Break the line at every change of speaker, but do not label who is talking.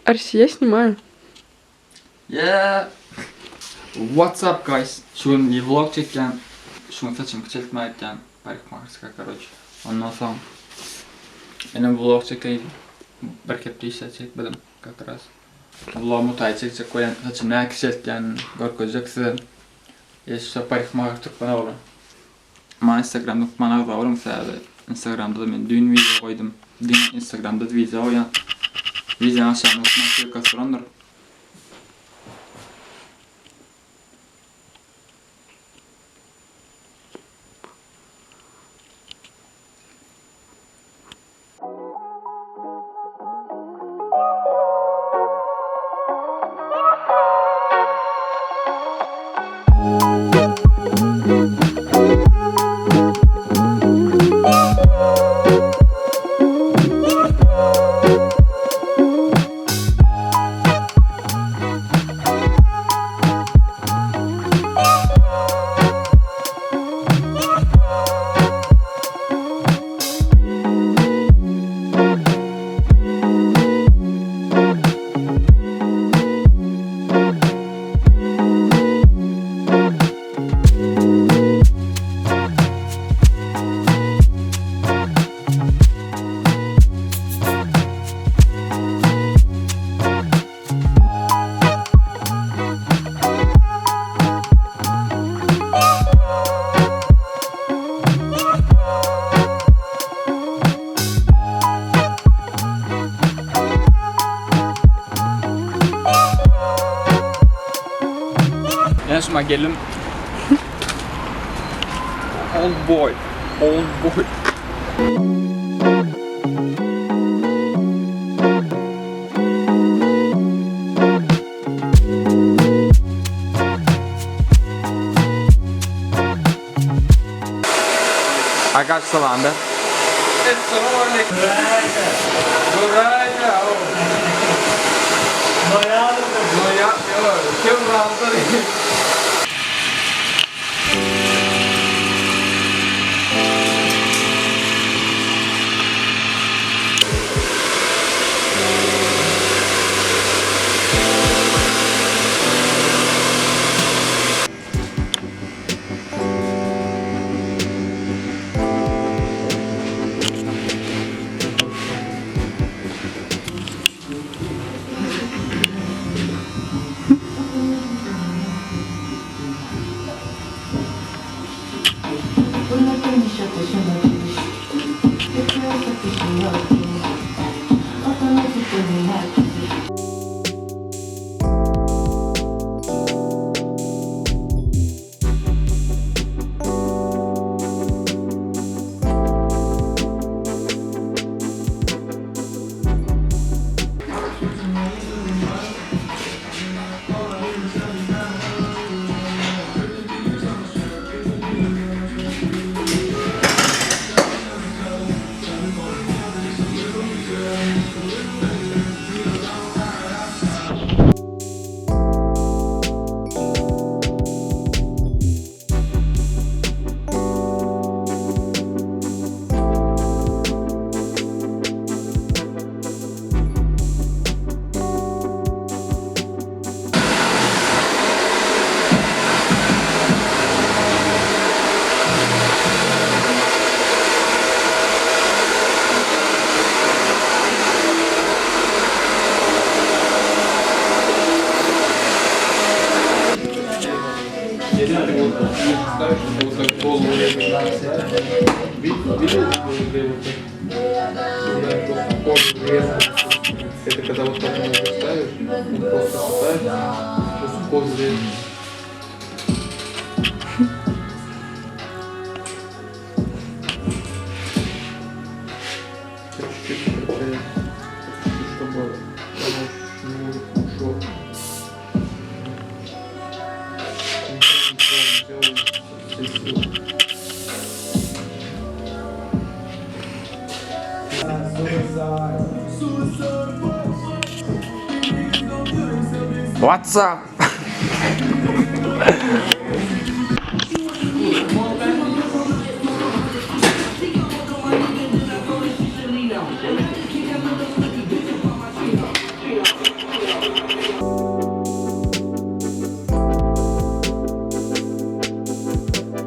Arsi, я снимаю.
Yeah. What's up guys? Şu gün bir vlog çekýän. Şu gün saçymy kiçeltmäge gitýän. Parikmaherska karoç. Ondan soň ene vlog çekeýin. Bir hepde işe çekmedim как раз. Vlog mutaý çekjek bolýan. Saçymy näme kiçeltýän görkezjek size. Ýeşşe parikmaher türkmen ogly. Maňa Instagramda hökman agza boluň sebäbi Instagramda-da men düýn wideo goýdum. Diňe Instagramda wideo goýýan. Wideonyň aşagynda hökman ssylkasy durandyr. Ýene şuma geldim. Old boy. Old boy. Agaç salam ber.
Это когда вот так ногу ставишь, вот просто ставишь, просто кожу режешь. Чуть-чуть сокращаешь, чтобы оно чуть-чуть ушло. Делаю со всей силы.
What's up?